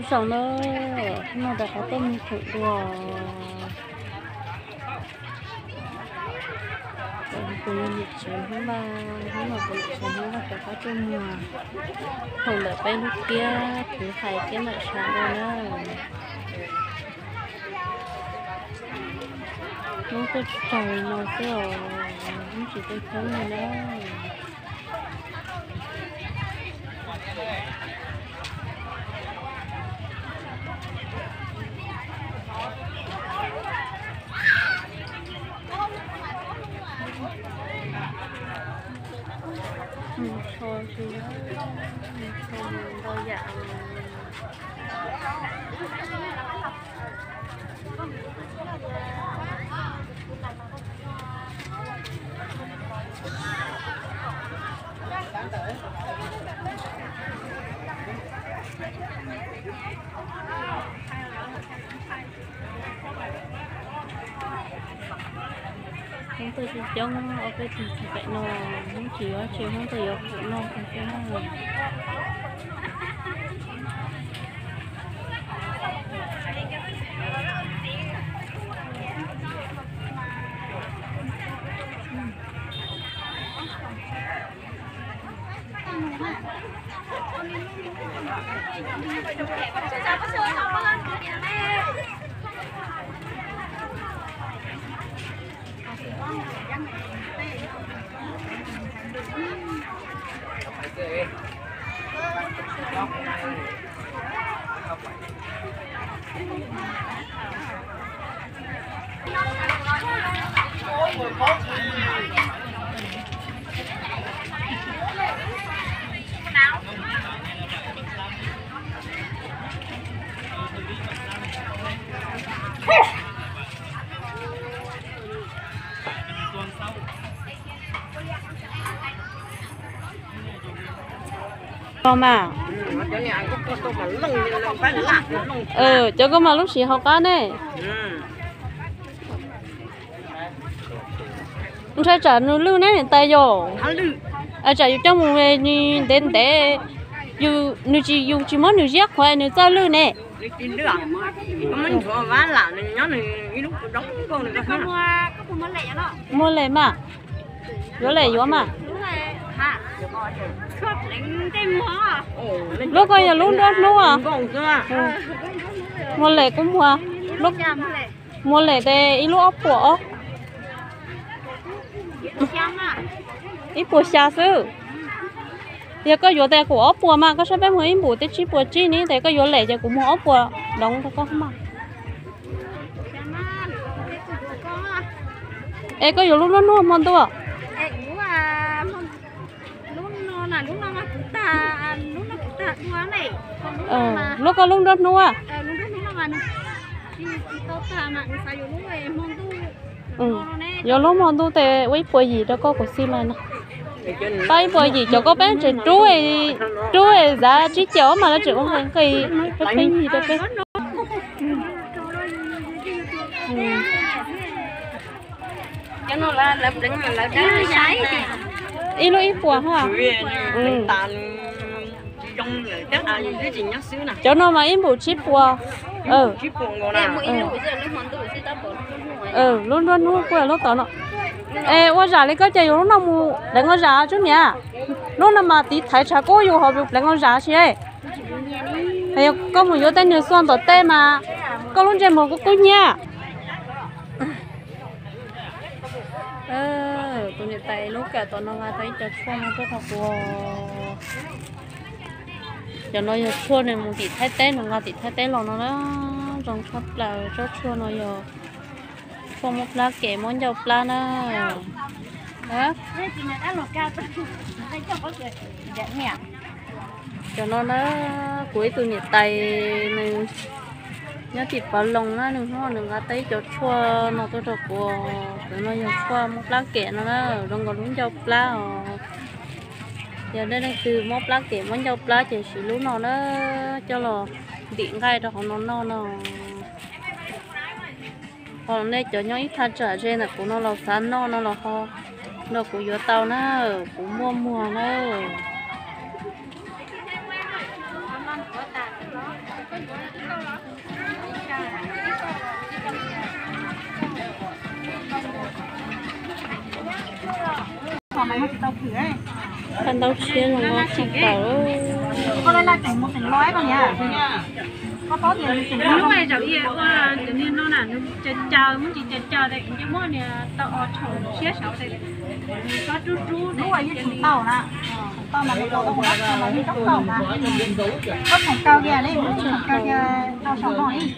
Ib zaug na, hnub no rov qab tuaj mus khoom dua. Kuv niam tsev hnub no, hnub no kuv niam tsev hnub no rov qab tuaj mus khoom ntawm peb lub kiab, kuv hais kiab ntawm sab dua na. Hnub tuaj tsaug no xwb os, hnub tsis tuaj coob li na. Mus tsho tsis, mus tsho ntau yam. Hmoob tuaj coob coob, ob peb tug tsis pem no, Hmoob tsis yuav tsis, Hmoob tuaj yuav khoom noj xwb na. Mas, cov koj mas lub siv hauv qab ne. Ntshai tsam nws lwj ne niam tais yom. Tsam yus coj mus ntev ntev, nws tsis, yus tsis muab nws ziab qhuav nws txawj lwj ne. Muaj lem mas, yuav lem yuav mas. Lub ko yog lub nruab hnub. Muaj lem kuj muag, muaj lem tes ib lub ob puas os. Ib puas xya xwb. Yog koj yuav tes kuv ob puas mas koj saib peb muag ib npum tib tsib puas tsib ni, tes koj yuav lem ces kuv muag ob puas doov rau koj mas. Es koj yuav lub nruab hnub hmo ntuj? Lub koj lub nruab hnub. Yuav lub hmo ntuj tes ua ib puas yim rau koj kuv xij mas no. Pab ib puas yim cov koj peb tseem rub, rub zav tsib caug mas lawv tseem ua nqi peb yim rau peb. Ib lub ib puas ha. Cov no mas ib npum tsib puas. Lub nruab hnub kuj lub tom no. Es ua zam li koj ces yus lub no mus pleev ua zam tsob niam. Lub no mas tiv thaiv tshav kub yus ho pleev ua zam tsis. Yog koj mus yuav tej niag xuaj tom tej mas koj lub ntsej muag kub kub hnyiab. Tus niam tais lub kawm tom no nqa tau ib co tshuaj no tuaj rau kuv. Cov no yog tshuaj nws mus tim Thaib teb, nws nqa tim Thaib teb los no na. Zoo tshaj plaws, tsob tshuaj no yog tshuaj muab plab kem muab ncauj plab na. Cov no na, kuv ib tug niam tais nws nyob tim Pov Loos na, nws hnub nws nqa tau ib co tshuaj no tuaj rau kuv. Cov no yog tshuaj muab plab kem no na, zoo nkaus lub ncauj plab os. Yog nej leej twg muab plab kem muab ncauj plab ces siv lub no na, coj los ntim nqaij rau hauv no noj no. Ho nej cov nyob ib thaj tsam ze ntawm kuv no los xav noj no los ho nrog kuv yuav tau na, kuv muaj muag na. Koj ntau siab zoo nkauj kawg. Koj laj laj tseem mus tseem los koj niam. Koj paub tias tseem hnub zaum ib ua cov niag no na, nws caws caws, muab tsis caws caws ces kuv cia muab niag tau os tshaum siab saud ces nws tsob rub rub hnub ua yeej tseem tau na. Tseem tau mas nws tau ua mas yeej tau tau mas. Koj tseem kaw kiag ne, tseem kaw kiag rau saum no ib.